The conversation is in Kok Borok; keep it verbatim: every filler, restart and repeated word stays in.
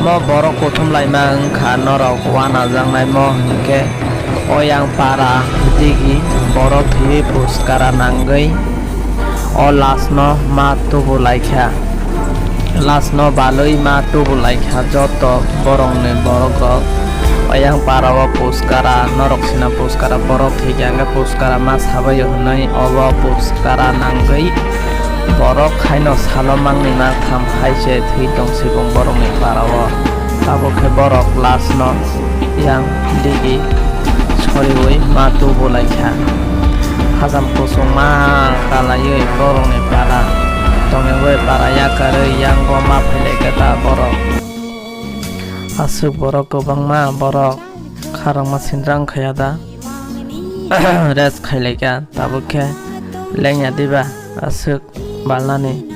Mo borok kuthum laima wngkha norok uanajaknaimo hinkhe o yang para digi borok thwiwi puskara nangwi o lashno ma tubu laikha. Lashno balwi ma tubu laikha joto borokni borok rok. O yang para o puskara norok sina puskara borok thwikha hwnkhe puskara ma sabaio hwnwi obo puskara nangwi borok haino salo mangni mangtham hai se thwi tong sibung borokni para o. Tabuk khe borok lashno yang digi soriwi ma tubu laikha. Hajam kusung ma kalaiwi borokni para tongwi para yakarwi yango ma phailaikha ta borok. Aswk borok kwbangma borok kharangma sinrang khaya da rest khailaikha tabuk khe lengya diba aswk balnani.